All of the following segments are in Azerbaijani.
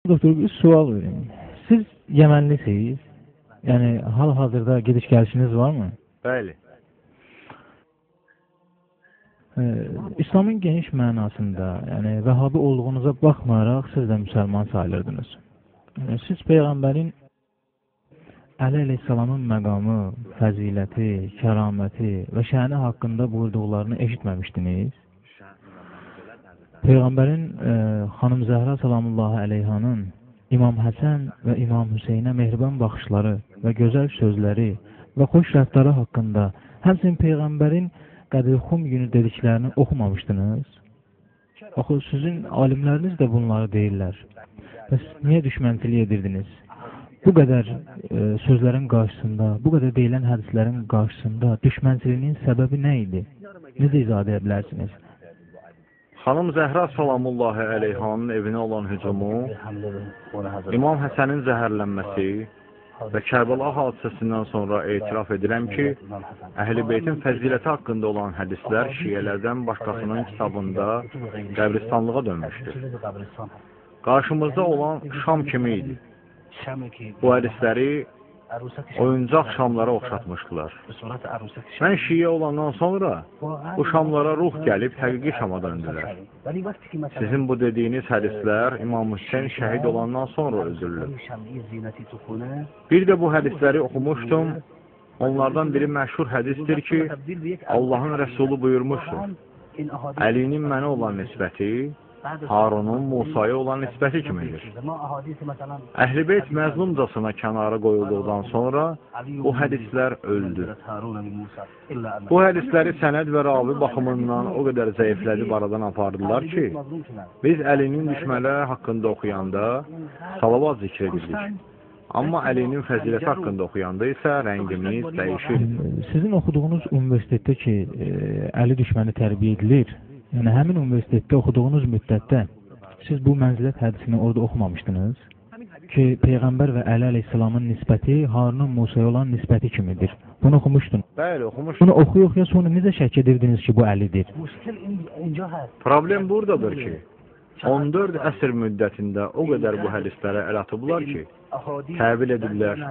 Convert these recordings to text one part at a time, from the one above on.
Doktor, bir sual verim. Siz Yəmənlisiniz? Yəni, hal-hazırda gediş-gəlişiniz varmı? Bəli. İslamın geniş mənasında, yəni Vəhabi olduğunuza baxmayaraq siz də müsəlman sayılırdınız. Yəni, siz Peyğəmbərin Əli əleyhissalamın məqamı, fəziləti, kəraməti və şəni haqqında buyurduqlarını eşitməmişdiniz. Peyğəmbərin xanım Zəhra salamullahi əleyhanın İmam Həsən və İmam Hüseynə mehriban baxışları və gözəl sözləri və xoş rəftarı haqqında, həmçinin Peyğəmbərin Qədir-Xum günü dediklərini oxumamışdınız. Axı, sizin alimləriniz də bunları deyirlər. Bəs niyə düşmənçilik edirdiniz? Bu qədər sözlərin qarşısında, bu qədər deyilən hədislərin qarşısında düşmənçiliyinin səbəbi nə idi? Necə izah edə bilərsiniz? Xanım Zəhra salamullahi əleyhanın evinə olan hücumu, İmam Həsənin zəhərlənməsi və Kərbəla hadisəsindən sonra etiraf edirəm ki, Əhl-i Beytin fəziləti haqqında olan hədislər şiələrdən başqasının kitabında qəbristanlığa dönmüşdür. Qarşımızda olan Şam kimi idi. Bu hədisləri oyuncaq şamlara oxşatmışdılar. Mən şiə olandan sonra bu şamlara ruh gəlib həqiqi şama döndülər. Sizin bu dediyiniz hədislər İmam Hüseyn şəhid olandan sonra öldürülüb. Bir də bu hədisləri oxumuşdum. Onlardan biri məşhur hədisdir ki, Allahın Rəsulu buyurmuşdur. Əlinin mənə olan nisbəti Harunun Musaya olan nisbəti kimidir. Əhl-i Beyt məzlumcasına kənara qoyulduqdan sonra bu hədislər öldü. Bu hədisləri sənəd və ravi baxımından o qədər zəiflədib aradan apardılar ki, biz Əlinin düşmələri haqqında oxuyanda salavat zikr edirdik. Amma Əlinin fəziləti haqqında oxuyanda isə rəngimiz dəyişir. Sizin oxuduğunuz universitetdə ki, Əli düşməni tərbiyə edilir, yəni həmin universitetdə oxuduğunuz müddətdə siz bu mənzilət hədisini orada oxumamışdınız ki, Peyğəmbər və Əli əleyhissalamın nisbəti Harunun Musaya olan nisbəti kimidir. Bunu oxumuşdun. Bəli, oxumuşdum. Bunu oxuya-oxuya sonra necə şəkk edirdiniz ki, bu Əlidir? Problem buradadır ki, 14 əsr müddətində o qədər bu hədislərə əl atıblar ki, təvil ediblər,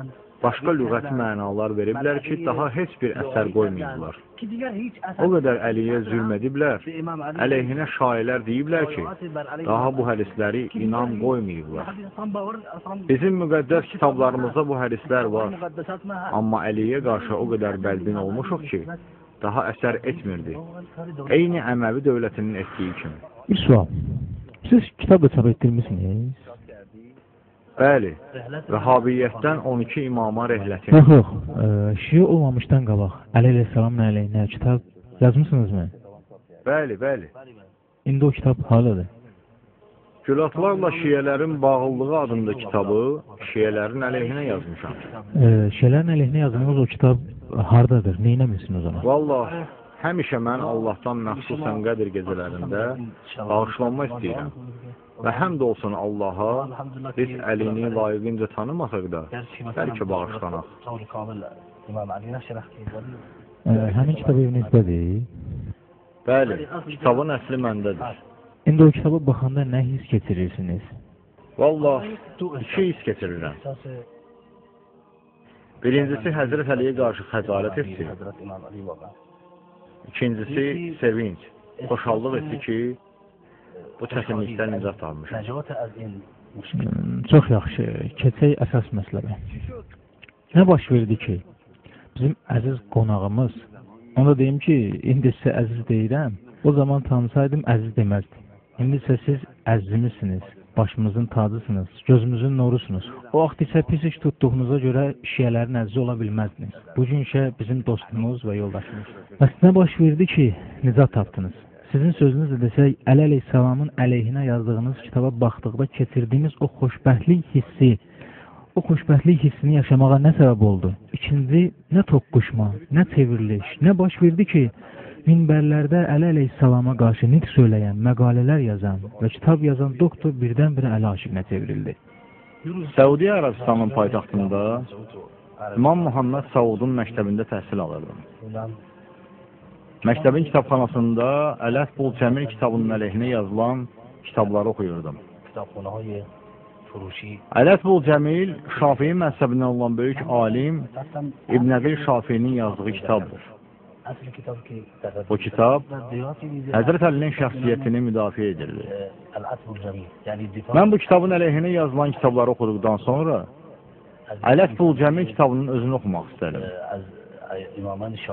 başqa lüğəti mənalar veriblər ki, daha heç bir əsər qoymayıblar. O qədər Əliyə zülm ediblər, əleyhinə şairlər deyiblər ki, daha bu hədisləri inam qoymayıblar. Bizim müqəddəs kitablarımızda bu hədislər var, amma Əliyə qarşı o qədər bədbin olmuşuq ki, daha əsər etmirdi. Eyni Əməvi dövlətinin etdiyi kimi. Bir sual, siz kitab da çap etdirmişsiniz? Bəli, Vəhabiyyətdən 12 imama rehlətim. Yox, yox, şiə olmamışdan qabaq Əli əleyhissalamın əleyhinə kitab yazmısınızmı? Bəli, bəli. İndi o kitab hardadır? Gülatlarla şiələrin bağlılığı adında kitabı şiələrin əleyhinə yazmışam. Şiələrin əleyhinə yazdığınız o kitab hardadır? Neynəmisiniz ona? Vallah, həmişə mən Allahdan məxsusən Qədir gecələrində bağışlanma istəyirəm. Və həmd olsun Allaha, biz Əlini layiqincə tanımasaq da, bəlkə bağışlanaq. Həmin kitab evinizdədir? Bəli, kitabın əsli məndədir. İndi o kitaba baxanda nə his keçirirsiniz? Vallah, iki his keçirirəm. Birincisi, Həzrət Əliyə qarşı xəcalət hissi. İkincisi, sevinc, xoşallıq hissi ki, bu çətinlikdən nicat almışam. Çox yaxşı. Keçək əsas məsələyə. Nə baş verdi ki, bizim əziz qonağımız, onu da deyim ki, indi sizə əziz deyirəm, o zaman tanısaydım əziz deməzdim. İndi isə siz əzizimizsiniz, başımızın tacısınız, gözümüzün nurusunuz. O vaxt isə pis iş tutduğunuza görə şiələrin əzizi ola bilməzdiniz. Bugün isə bizim dostumuz və yoldaşımız. Bəs nə baş verdi ki, nicat tapdınız? Sizin sözünüzlə desək, Əli əleyhissalamın əleyhinə yazdığınız kitaba baxdıqda keçirdiyiniz o xoşbəxtlik hissi, o xoşbəxtlik hissini yaşamağa nə səbəb oldu? İkinci, nə toqquşma, nə çevriliş, nə baş verdi ki, minbərlərdə Əli əleyhissalama qarşı nitq söyləyən, məqalələr yazan və kitab yazan doktor birdən-birə Əli aşiqinə çevrildi. Səudiyyə Ərəbistanının paytaxtında İmam Muhammed Saudun məktəbində təhsil alırdım. Məktəbin kitabxanasında Ələf Bul Cəmil kitabının əleyhinə yazılan kitabları oxuyurdum. Əl-Ətbul Cəmil Şafii məzhəbindən olan böyük alim İbn Əqil Şafiinin yazdığı kitabdır. Bu kitab Həzrət Əlinin şəxsiyyətini müdafiə edirdi. Mən bu kitabın əleyhinə yazılan kitabları oxuduqdan sonra Əl-Ətbul Cəmil kitabının özünü oxumaq istədim.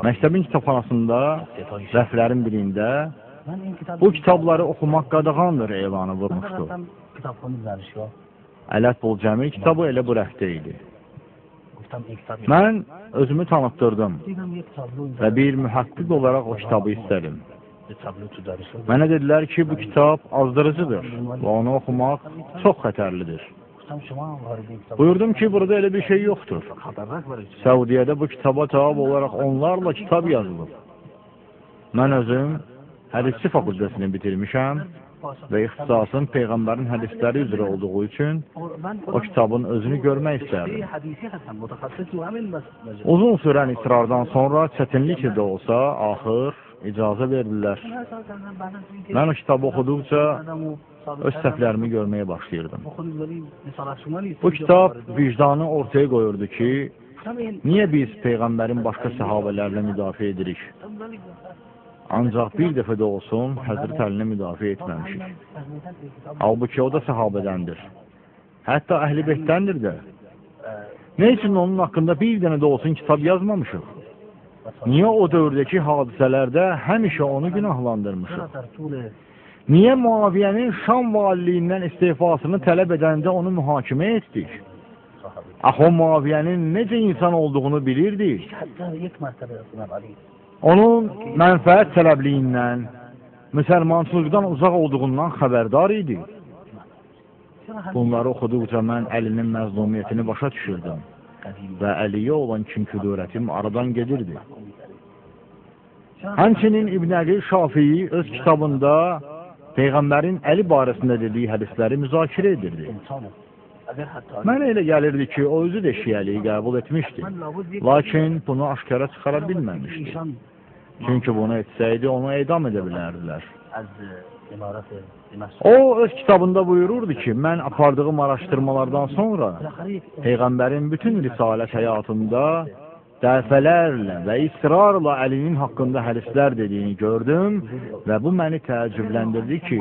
Məktəbin kitabxanasında rəflərin birində bu kitabları oxumaq qadağandır elanı vurmuşdu. Əl-Ətbul Cəmil kitabı elə bu rəfdə idi. Mən özümü tanıtdırdım və bir mühəqqiq olaraq o kitabı istədim. Mənə dedilər ki, bu kitab azdırıcıdır və onu oxumaq çox xətərlidir. Buyurdum ki, burada elə bir şey yoxdur. Səudiyyədə bu kitaba cavab olaraq onlarla kitab yazılıb. Mən özüm hədisçi fakültəsini bitirmişəm və ixtisasım Peyğəmbərin hədisləri üzrə olduğu üçün o kitabın özünü görmək istərdim. Uzun sürən isrardan sonra çətinliklə də olsa, axır icazə verdilər. Mən o kitabı oxuduqca öz səhvlərimi görməyə başlayırdım. Bu kitab vicdanı ortaya qoyurdu ki, niyə biz Peyğəmbərin başqa səhabələrlə müdafiə edirik? Ancaq bir dəfə də olsun Həzrət Əlini müdafiə etməmişik. Halbuki o da səhabədəndir. Hətta Əhl-i Beytdəndir də. Nə üçün onun haqqında bir dənə də olsun kitab yazmamışıq? Niyə o dövrdəki hadisələrdə həmişə onu günahlandırmışıq? Niyə Muaviyyənin Şam valiliyindən istefasını tələb edəndə onu mühakimə etdik? Axı o Muaviyyənin necə insan olduğunu bilirdik. Onun mənfəət tələbliyindən, müsəlmançılıqdan uzaq olduğundan xəbərdar idi. Bunları oxuduqca mən Əlinin məzlumiyyətini başa düşürdüm və Əliyə olan kin-küdurətim aradan gedirdi. Həmçinin İbn Əqil Şafii öz kitabında Peyğəmbərin Əli barəsində dediyi hədisləri müzakirə edirdi. Mənə elə gəlirdi ki, o özü də şiəliyi qəbul etmişdi. Lakin bunu aşkara çıxara bilməmişdi. Çünki bunu etsəydi, onu edam edə bilərdilər. O, öz kitabında buyururdu ki, mən apardığım araşdırmalardan sonra Peyğəmbərin bütün risalət həyatında dəfələrlə və israrla Əlinin haqqında hədislər dediyini gördüm və bu məni təəccübləndirdi ki,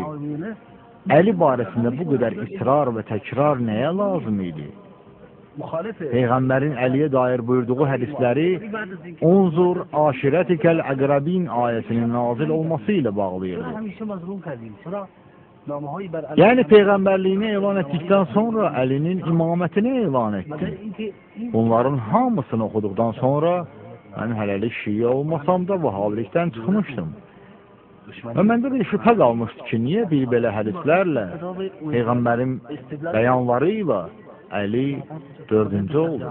Əli barəsində bu qədər israr və təkrar nəyə lazım idi? Peyğəmbərin Əliyə dair buyurduğu hədisləri Unzur aşirətikəl əqrəbin ayəsinin nazil olması ilə bağlayırdı. Yəni, Peyğəmbərliyini elan etdikdən sonra Əlinin imamətini elan etdi. Bunların hamısını oxuduqdan sonra mən hələlik şiə olmasam da vahabilikdən çıxmışdım. Və məndə bir şübhə qalmışdı ki, niyə bir belə hədislərlə, Peyğəmbərin bəyanları ilə Əli dördüncü oldu?